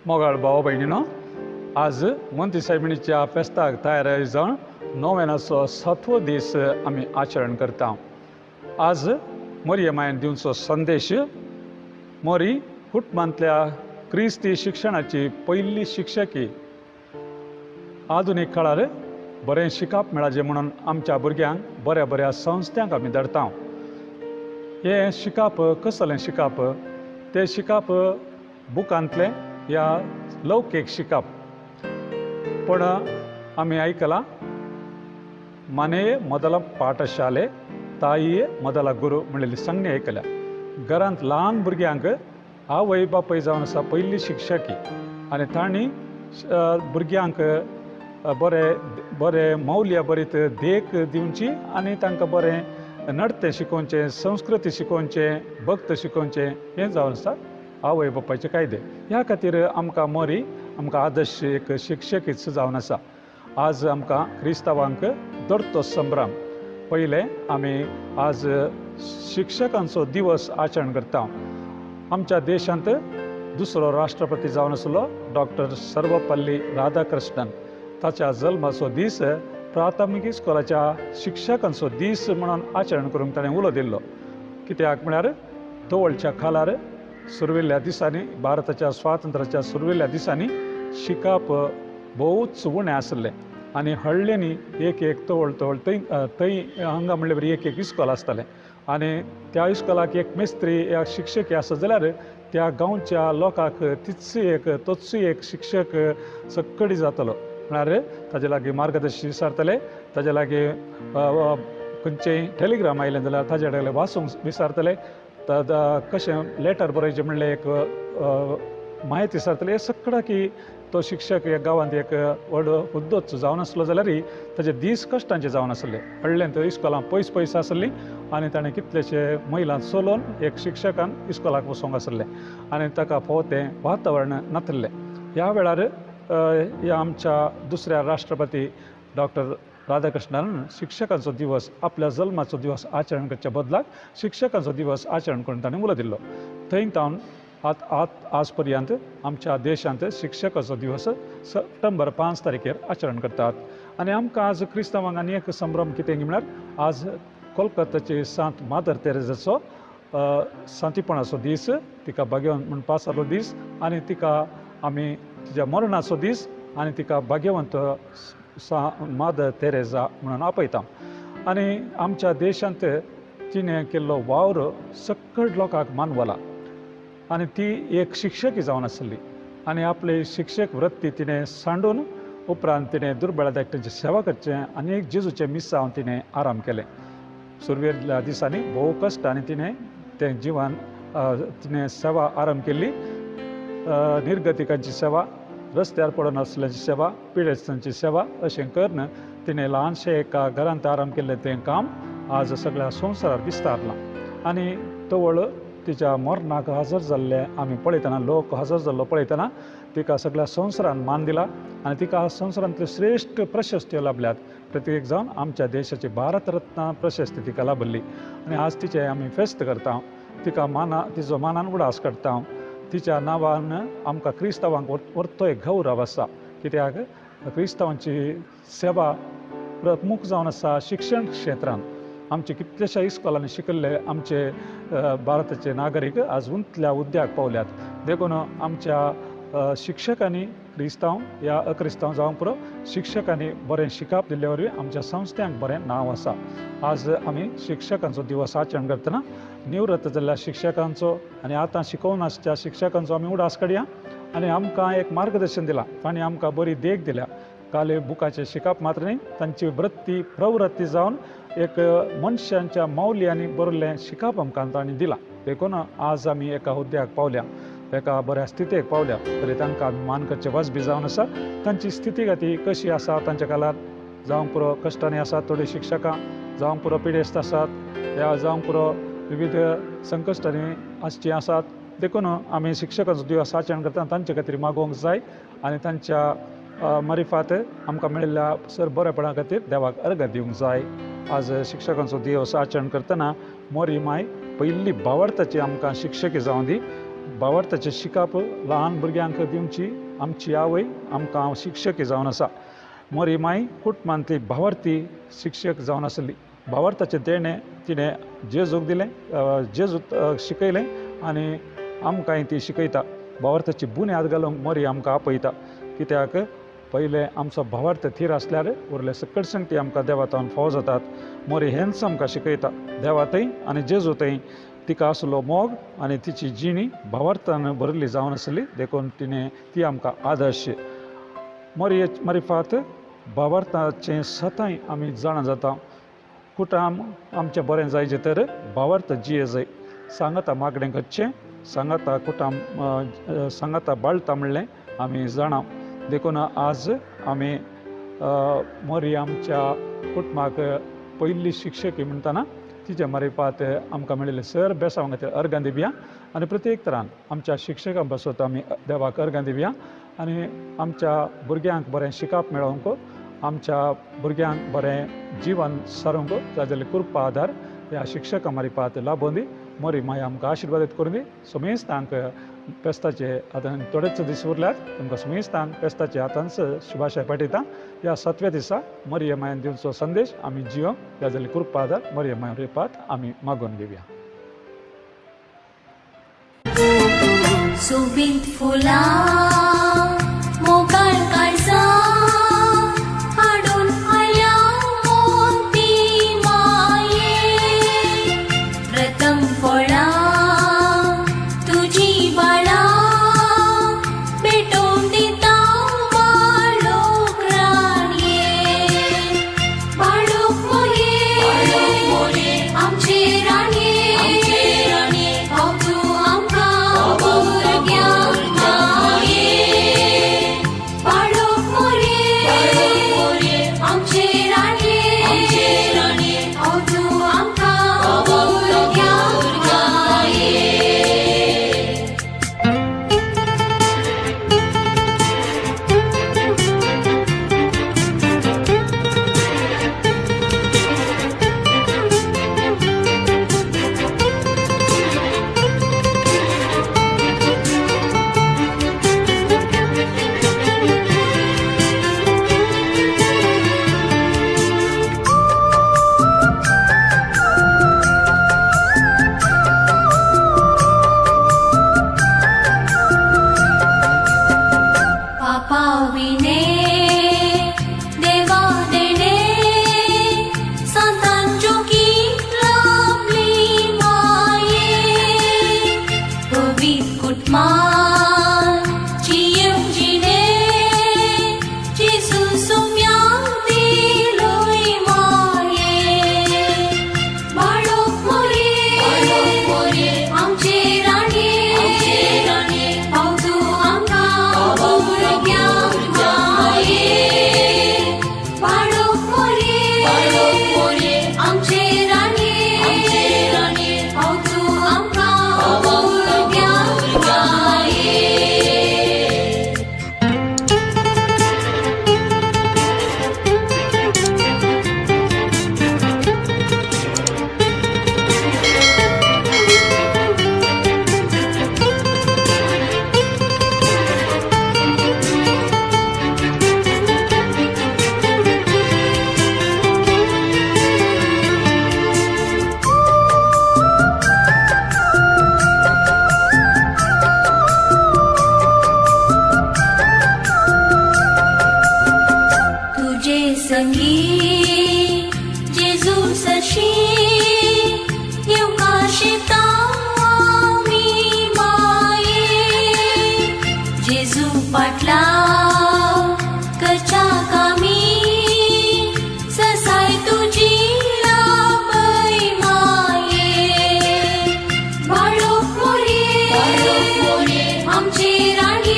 मोगाळ भाव भयणीनो, आज मोंती सायबिणीच्या फेस्ताक तयार जावन नोवेनाचो सातवो दीस आमी आचरण करता. आज मोरये मायन दिवचो संदेश. मोरी कुटुंबांतल्या क्रिस्ती शिक्षणाची पयली शिक्षकी. आधुनीक काळार बरें शिकप मेळाचें म्हणून आमच्या भुरग्यांक बऱ्या बऱ्या संस्थांक आमी धाडटा. हें शिकप कसलें शिकप? तें शिकप बुकांतलें या लौकीक शिकप? पूण आमी आयकलां, मनेये ಮೊದಲ ಪಾಠಶಾಲೆ, ತಾಯಿಯೇ ಮೊದಲ गुरू म्हणलेली सांगणी आयकल्या. घरांत ल्हान भुरग्यांक आवय बापूय जावन आसा पयली शिक्षकी आनी तांणी भुरग्यांक बरें बरें मौल्या बरीत देख दिवची आनी तांकां बरें नडतें शिकोवचें, संस्कृती शिकोवचें, भक्त शिकोवचें, हें जावन आसा आवय बापायचे कायदे. ह्या खातीर आमकां मोरी आमकां आदर्श एक शिक्षकीच जावन आसा. आज आमकां क्रिस्तांवांक दडतो संभ्रम. पयलें आमी आज शिक्षकांचो दिवस आचरण करता. आमच्या देशांत दुसरो राष्ट्रपती जावन आसलो डॉक्टर सर्वपल्ली राधाकृष्णन. ताच्या जल्माचो दीस प्राथमीक इस्कोलाच्या शिक्षकांचो दीस म्हणून आचरण करूंक ताणें उलो दिल्लो. कित्याक म्हळ्यार तवळच्या खालार सुरविल्ल्या दिसांनी, भारताच्या स्वातंत्र्याच्या सुरविल्ल्या दिसांनी शिकप भोवच उणें आसलें आनी हळ्ळ्यांनी एक एक तवळ तवळ थंय थंय हांगा म्हणल्यार बरी एक एक इस्कोल आसतालें आनी त्या इस्कोलाक एक मेस्त्री या शिक्षक आसत जाल्यार त्या गांवच्या लोकांक तीच एक तोच एक शिक्षक सक्कडी जातलो. म्हळ्यार ताजे लागीं मार्गदर्शी विचारतले, ताजे लागीं खंयचेय टेलिग्राम आयलें जाल्यार ताजे कडेन वाचूंक विचारतले, कशें लेटर बरोवचें म्हणलें एक म्हायती विचारतले. हें सगळें की तो शिक्षक एक गांवांत एक व्हड हुद्दोच जावन आसलो जाल्यारय ताजे दीस कश्टांचे जावन आसले. व्हडलें थंय इस्कोलां पयस पयस आसलीं आनी ताणें कितलेशे मैलां चलोवन एक शिक्षकान इस्कोलाक वचोंक आसलें आनी ताका फावो तें वातावरण नातिल्लें. ह्या वेळार ह्या आमच्या दुसऱ्या राष्ट्रपती डॉक्टर राधाकृष्णन शिक्षकांचो दिवस आपल्या जल्माचो दिवस आचरण करच्या बदलाक शिक्षकांचो दिवस आचरण करून ताणें उलो दिल्लो. थंय तावन आत आत आज पर्यंत आमच्या देशांत शिक्षकाचो दिवस सप्टेंबर 5 तारखेर आचरण करतात. आनी आमकां आज क्रिस्तांवांक आनी एक संभ्रम कितें म्हळ्यार आज कोलकाताची सांत मादर तेरेजाचो सांतीपणाचो दीस, तिका भाग्यवंत म्हूण पासालो दीस आनी तिका आमी तिच्या मरणाचो दीस आनी तिका भाग्यवंत सा मादर तेरेजा म्हणून आपयता. आनी आमच्या देशांत तिणें केल्लो वावर सकळ लोकांक मानवला आनी ती एक शिक्षकी जावन आसली आनी आपली शिक्षक वृत्ती तिणें सांडून उपरांत तिणें दुर्बळ धाकट्यांची सेवा करचें आनी एक जेजूचें मिसांव तिणें आराम केलें. सुरवेल्या दिसांनी भोव कश्ट आनी तिणें तें जिवन तिणें सेवा आरंभ केल्ली. निर्गतिकांची सेवा, रस्त्यार पडून आसल्याची सेवा, पिडेस्तांची सेवा अशें करून तिणें ल्हानशें एका घरांत आराम केल्लें तें काम आज सगळ्या संवसारार विस्तारलां. आनी तवळ तिच्या मरणाक हजर जाल्ले आमी पळयतना, लोक हजर जाल्लो पळयतना तिका सगळ्या संवसारान मान दिला आनी तिका संवसारांतल्यो श्रेश्ठ प्रशस्त्यो लाभल्यात. प्रत्येक जावन आमच्या देशाची भारतरत्न प्रशस्ती तिका लाभल्ली आनी आज तिचें आमी फेस्त करता, तिका माना तिचो मानान उडास काडटा. तिच्या नांवान आमकां क्रिस्तांवांक व्हरतो एक गौरव आसा. कित्याक क्रिस्तांवांची सेवा प्रमुख जावन आसा शिक्षण क्षेत्रांत. आमचे कितल्याश्या इस्कोलांनी शिकल्ले आमचे भारताचे नागरीक आज उंतल्या हुद्द्याक पावल्यात. देखून आमच्या शिक्षकांनी क्रिस्तांव या अक्रिस्तांव जावंक पुरो, शिक्षकांनी बरें शिकप दिल्ले वरवीं आमच्या संस्थ्यांक बरें नांव आसा. आज आमी शिक्षकांचो दिवस आचरण करतना निवृत्त जाल्ल्या शिक्षकांचो आनी आतां शिकोवन आसच्या शिक्षकांचो आमी उडास काडया आनी आमकां एक मार्गदर्शन दिलां, तांणी आमकां बरी देख दिल्या. काले बुकाचें शिकप मात्र न्ही, तांची वृत्ती प्रवृत्ती जावन एक मनशांच्या मौल्यांनी बरयल्लें शिकप आमकां तांणी दिलां. देखून आज आमी एका हुद्द्याक पावल्या, एका बऱ्या स्थितीक पावल्या तरी तांकां आमी मान करचें वाजबी जावन आसा. तांची स्थिती गती कशी आसा तांच्या काळार, जावंक पुरो कश्टांनी आसात थोडीं शिक्षकां, जावंक पुरो पिडेस्त आसात या जावंक पुरो विविध संकश्टांनी आसचीं आसात. देखून आमी शिक्षकांचो दिवस आचरण करतना तांचे खातीर मागोवंक जाय आनी तांच्या मारिफात आमकां मेळिल्ल्या सर बरेपणा खातीर देवाक अर्घ दिवंक जाय. आज शिक्षकांचो दिवस आचरण करतना मोरी माय पयली भावार्थाची आमकां शिक्षकी जावं दी. भावार्थाचें शिकप ल्हान भुरग्यांक दिवची आमची आवय आमकां शिक्षक जावन आसा. मोरी माय कुटुंबांतली भावार्थी शिक्षक जावन आसली. भावार्थाचें देणें तिणें जेजूक दिलें, जेजूक शिकयलें आनी आमकांय ती शिकयता. भावार्थाची बुन्याद घालूंक मोरी आमकां आपयता. कित्याक पयलें आमचो भावार्थ थीर आसल्यार उरले सकट संगती आमकां देवातान फावो जातात. मोरी हेंच आमकां शिकयता. देवा थंय आनी जेजू थंय तिका आसलो मोग आनी तिची जिणी भावार्थान भरिल्ली जावन आसली, देखून तिणें ती आमकां आदर्श. मोरये मारिफात भावार्थाचें सतांय आमी जाणा जाता. कुटाम आमचें बरें जायचें तर भावार्थ जिये जाय. सांगाता मागणें करचें, सांगाता कुटाम सांगाता बाळता म्हणलें आमी जाणा. देखून आज आमी मोरी आमच्या कुटुंबाक पयली शिक्षकी म्हणटना तिचे मारिफात आमकां मेळिल्ले सर बेसांव खातीर अर्गां दिवया आनी प्रत्येक तरान आमच्या शिक्षकां पासत आमी देवाक अर्गां दिवया आनी आमच्या भुरग्यांक बरें शिकप मेळोवंक, आमच्या भुरग्यांक बरें जिवन सारूंक जाय जाल्यार कृपा आदार ह्या शिक्षकां मारिफात लाबोवन दी. मोरी माय आमकां आशिर्वादीत करून दी. सुमेस्तांक फेस्ताचे आतां थोडेच दीस उरल्यात, तुमकां सुमेस्तांक फेस्ताचे आतांच शुभाशय पाठयता. ह्या सातव्या दिसा मरिय मायन दिवचो संदेश आमी जियोंक जाय जाल्यार कृपा आदार मरिय माय रिपात आमी मागून घेवया. सोबीत फुलां मोगाळ काळजां हाडून आयल्या मोती माये, प्रथम फळां तुजी बाळा भेटोवन दिता बाळूक राणये. बाळूक मोरये आमचे राणये, पाव तूं आमकां भुरग्यांक माये. बाळूक मोरये आमचे राणये, पाव तूं आमकां भुरग्यांक माये. पापा विणे देवा देणे सांतांचो लाभली माये, पवीत कुटुंबान जियेवजिणे जेजू सोम्याक दिलोय माये. बाळूक मोरये आमचे राणये, पाव तूं आमकां भुरग्यांक माये. बाळूक मोरये आमचे राणये, पाव तूं आमकां भुरग्यांक माये. तुझे संगी जेजू सशी येवका शेता आमी माये, जेजू पाटला करच्या कामी ससाय तुजी लाभय माये. बाळूक मोरये आमचे राणये,